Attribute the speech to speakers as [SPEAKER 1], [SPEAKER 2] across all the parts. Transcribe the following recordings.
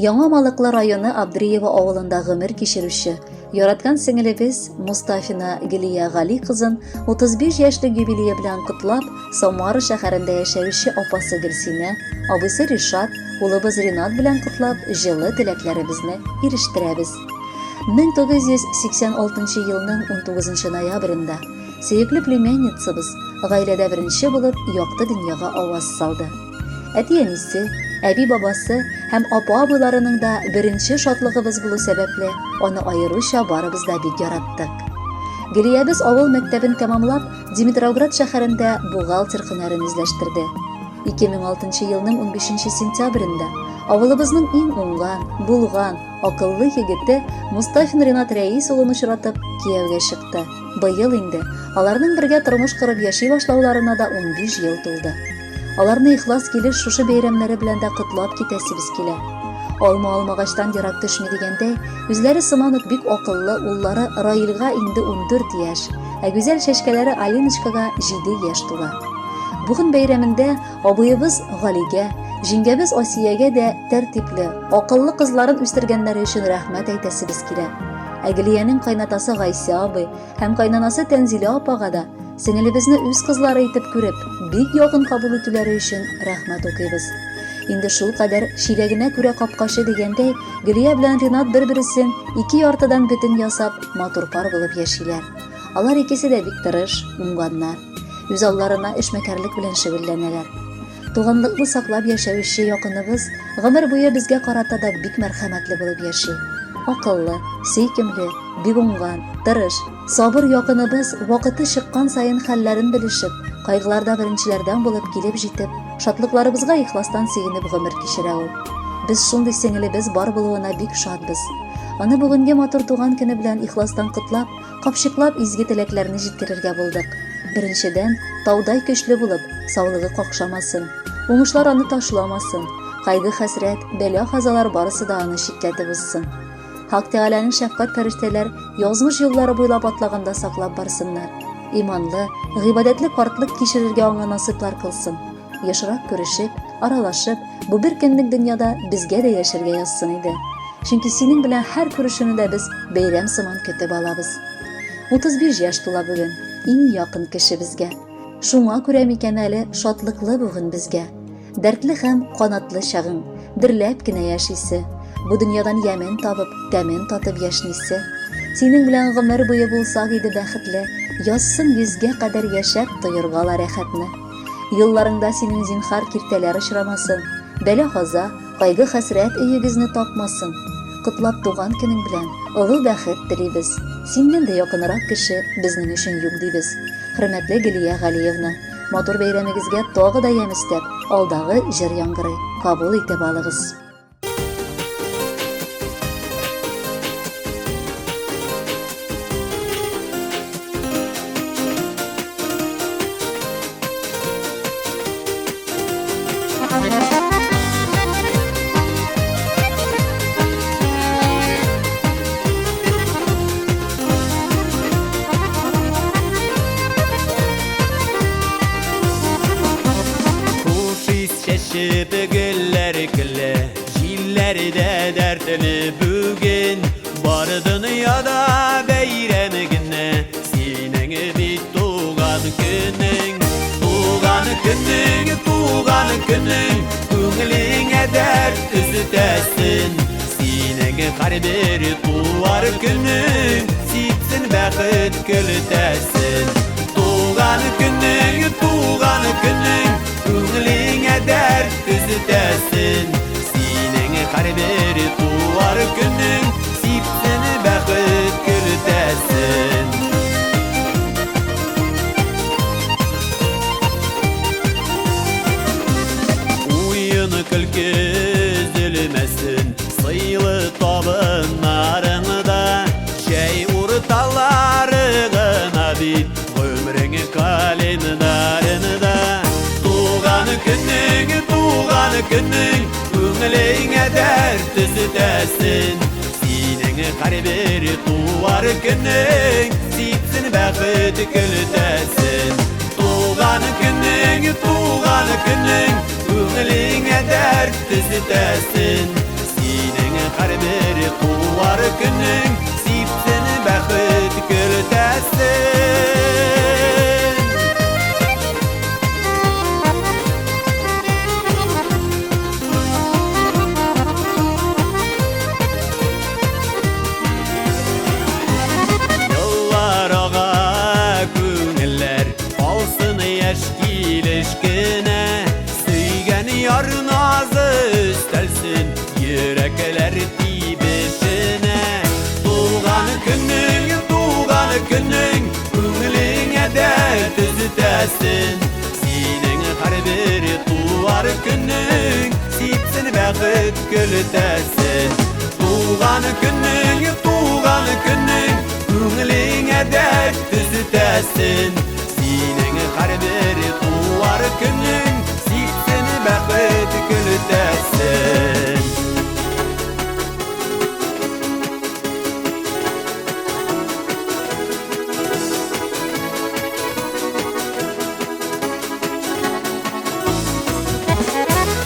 [SPEAKER 1] Яңа Малыклы районы Абдриево авылында гомер кичерүче, яраткан сеңелебез Мустафина Гелия Гали кызын 35 яшьлек юбилее белән котлап, Самара шәһәрендә яшәүче апасы Гөлсинә, абыйсы Ришат, улыбыз Ринат белән котлап, җылы теләкләребезне ирештерәбез. 1986 елның 19 ноябрендә сөекле племянницабыз гаиләдә беренче булып якты дөньяга аваз салды. Әти-әнисе, әби-бабасы һәм апа-абыйларының да беренче шатлыгыбыз булу сәбәпле, аны аеруча барыбыз да бик яраттык. Гөлиябез авыл мәктәбен тәмамлап, Димитровград шәһәрендә бухгалтер һөнәрен үзләштерде. 2006 елның 15 сентябрендә авылыбызның иң уңган, булган, акыллы егете Мустафин Ринат Рәис улын очратып, кияүгә чыкты. Быел инде аларның бергә тормыш корып яши башлауларына да 15 ел тулды. Аларны ихлас килеш шушы бәйрәмнәре белән дә котлап китәсебез килә. Алма алмагачтан ерак төшми дигәндәй, үзләре сыман ук бик акыллы уллары Раилгә инде 14 яшь, ә гүзәл чәчкәләре Алиночкага 7 яшь тула. Бүген бәйрәмендә абыебыз Галигә, җиңгәбез Асиягә дә тәртипле, акыллы кызларын үстергәннәре өчен рәхмәт әйтәсебез килә. Ә Гөлиянең кайнатасы Гайсә абый һәм кайнанасы Тәнзилә апага да Сеңелебезне үз кызлары итеп күреп, бик якын кабул итүләре өчен рәхмәт укыйбыз. Инде шулкадәр чиләгенә күрә капкачы дигәндәй, Гөлия белән Ринат бер-бересен ике яртыдан бөтен ясап, матур пар булып яшиләр. Алар икесе дә бик тырыш, уңганнар. Үз алларына эшмәкәрлек белән шөгыльләнәләр. Туганлыкны саклап яшәүче якыныбыз гомер буе безгә карата да бик мәрхәмәтле булып яши. Акыллы, сөйкемле, бик уңган, тырыш, сабыр якыныбыз вакыты чыккан саен хәлләрен белешеп, кайгыларда беренчеләрдән булып килеп җитеп, шатлыкларыбызга ихластан сөенеп гомер кичерә ул. Без шундый сеңелебез бар булуына бик шатбыз. Аны бүгенге матур туган көне белән ихластан котлап, Капчыклап изге теләкләрне җиткерергә булдык. Беренчедән, таудай көчле булып, саулыгы какшамасын. Уңышлар аны ташламасын. Кайгы-хәсрәт, бәла-казалар барысы да аны читләтеп узсын. Хак Тәгаләнең шәфкать фәрештәләр язмыш юллары буйлап атлаганда саклап барсыннар. Иманлы, гыйбадәтле картлык кичерергә аңа насыйплар кылсын. Ешрак күрешеп, аралашып, бу бер көнлек дөньяда безгә дә яшәргә язсын иде. Чөнки синең белән һәр күрешүне дә без бәйрәм сыман көтеп алабыз. 35 яшь тула бүген, иң якын кеше безгә. Шуңа күрә микән әле шатлыклы бүген безгә. Дәртле һәм канатлы чагың, дөрләп кенә яшисе. Бу дөньядан ямен табып, тәмен татып яшнисе. Синең белән гомер буе булсак иде бәхетле, язсын йөзгә кадәр яшәп тоерга ла рәхәтне. Юлларыңда синең зинхар киртәләр очрамасын, бәла-каза, кайгы-хәсрәт өегезне тапмасын. Котлап туган көнең белән, олы бәхет телибез. Синнән дә якынрак кеше безнең өчен юк дибез. Хөрмәтле Гөлия Галиевна, матур бәйрәмегезгә тагы да ямь өстәп, алдагы җыр яңгырый, кабул итеп алыгыз.
[SPEAKER 2] Чәчеп гөлләр көлә, җилләр дә дәртле бүген. Бар дөньяда бәйрәм генә, синең бит туган көнең. Туган көнең, туган көнең, күңелеңә дәрт өзетәсен. Синең һәрбер туар көнең, сипсен бәхет көлтәсен. Туган көнең, туган көнең, Күңелеңә дәрт төзетәсен. Синең һәрбер туар көнең сипсен бәхет көлтәсен. Уен көлке өзелмәсен, сыйлы табыннарыңда, чәй урталары гына бит Гомерең календарында. Туган көнең, туган көнең, күңелеңә дәрт төзетәсен. Синең һәрбер туар көнең, сипсен бәхет көлтәсен. Туган көнең, туган көнең, күңелеңә дәрт төзетәсен. Синең һәрбер туар көнең сипсен бәхет көлтәсен. Еллар ага, күңелләр калсын яшь килеш кенә. Сөйгән яр назы өстәлсен йөрәкләр тибешенә. Туган көнең, туган көнең күңелеңә дәрт өзетәсен. Синең һәрбер туар көнең сипсен бәхет көлтәсен. Туган көнең, туган көнең күңелеңә дәрт өзетәсен. Синең һәрбер туар көнең сипсен бәхет көлтәсен.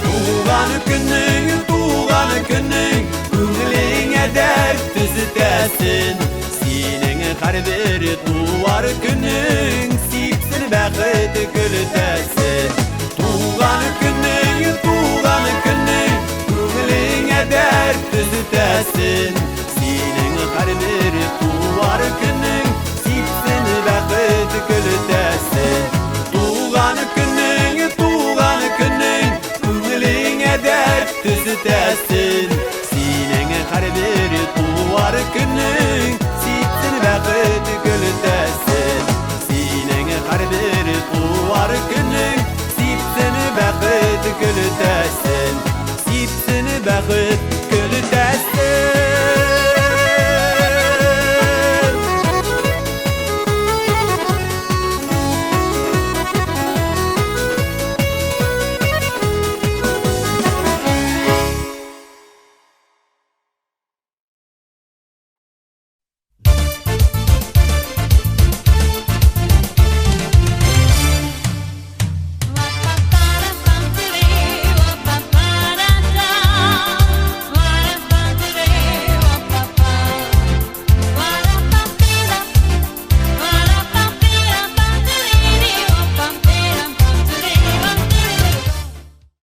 [SPEAKER 2] Туган көнең, туган көнең күңелеңә дәрт өзетәсен. Синең һәрбер туар көнең сипсен бәхет көлтәсен. Туган көнең, туган көнең күңелеңә дәрт өзетәсен. Синең һәрбер туар көнең